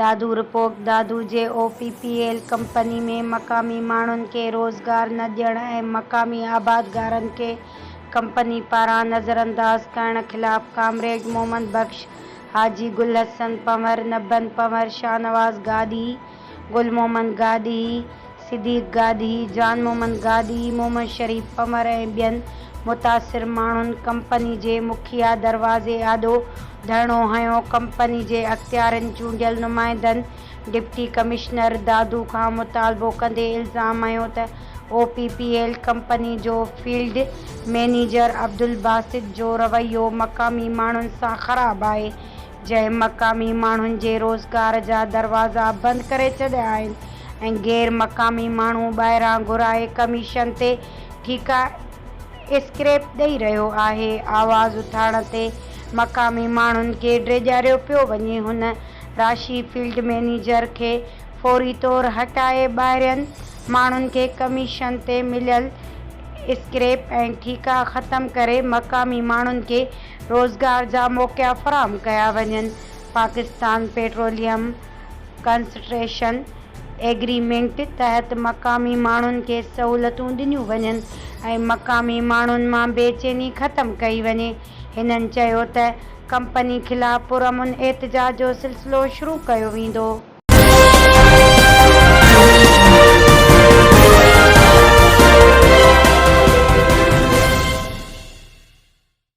Dadu, report, Dadu جي O P P L company ۾ مقامي ماڻهن کي روزگار نه ڏيڻ ۽ مقامي آبادگارن کي ڪمپني پاران نظرانداز ڪرڻ خلاف ڪامريڊ محمد بخش، حاجي گل حسن پنهور، نبن پنهور، شاهنواز گاڏهي، گل محمد گاڏهي، صديق گاڏهي، جان محمد گاڏهي، محمد شريف پنهور ۽ ٻين متاثر ماڻهن ڪمپني جي مکيه دروازي آڏو ڌرڻو هنيو، ڪمپني جي اختيارين چونڊيل نمائندن ڊپٽي ڪمشنر دادو کان مطالبو ڪندي الزام هنيو ته O P P L company جو فيلڊ مئنيجر عبدالباسط جو رويو مقامي ماڻهن سان خراب آهي، جنهن مقامي ماڻهن جي روزگار جا دروازا بند ڪري ڇڏيا آهن ۽ غير مقامي ماڻهو ٻاهران گهرائي ڪميشن تي ٺيڪا اسڪريپ ڏئي رهيو آهي، آواز اٿارڻ تي مقامي ماڻهن کي ڊيڄاريو پيو وڃي، هن راشي فيلڊ مئنيجر کي فوري طور هٽائي ٻاهرين ماڻهن کي ڪميشن تي مليل اسڪريپ ۽ ٺيڪا ختم ڪري مقامي ماڻهن کي روزگار جا موقعا فراهم ڪيا وڃن، پاڪستان پيٽروليم ڪنسٽريشن ايگريمينٽ تحت مقامي ماڻهن کي سهولتون ڏنيون وڃن ۽ مقامي ماڻهن مان بي چيني ختم ڪئي وڃي، هنن چيو ته ڪمپني خلاف پرامن احتجاج جو سلسلو شروع ڪيو ويندو.